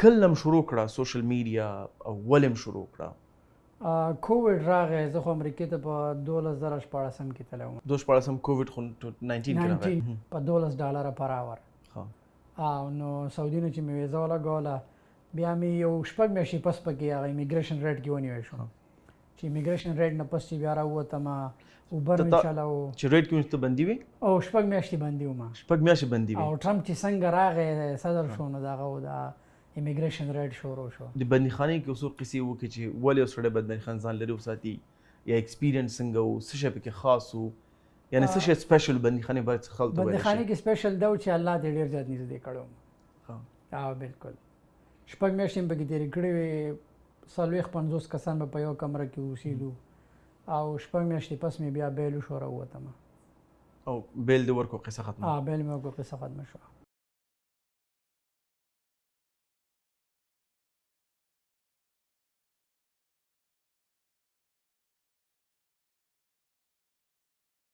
کله هم شروع کړه سوشل میډیا او ولې هم شروع کړه؟ کوویډ راغی، زه خو امریکې ته په 2016 کې تللی وم. 2016 کوویډ خو 19 کې راغی. په 12 ډالره پر اور. او نو سعودي نه چې مې ویزه ولګوله، بیا مې یو 6 میاشتې پس پکې هغه امیګریشن ریډ کې ونیول شوم، چې امیګریشن ریډ نه پس چې بیا راووتم، اوبر مې چلاو. چې ریډ کې ته بندي وې؟ او 6 میاشتې بندي وم. 6 میاشتې بندي وې. او ټرمپ چې څنګه راغی صدر شو، نو دغه د امیګریشن ریډ شروع شو. د بندیخانې کې څو قصې وکړي چې ولې یو سړی بندیخانه ځان لرې وساتي، یا experience څنګه و، څه شی پکې خاص و، یعنی څه شی special بندیخانې باید څه خلکو ته ویلی شي؟ بندیخانې کې special دا و چې الله دې ډېر زیات نږدې کړی وم. او بالکل 6 میاشتې مې پکې تېرې کړې وې، 40 50 کسان به په یو کمره کې اوسېدو، او 6 میاشتې پس مې بیا bail وشو، راووتم. او bail دې ورکړو، قصه ختمه؟ bail مې ورکړو، قصه ختمه شوه.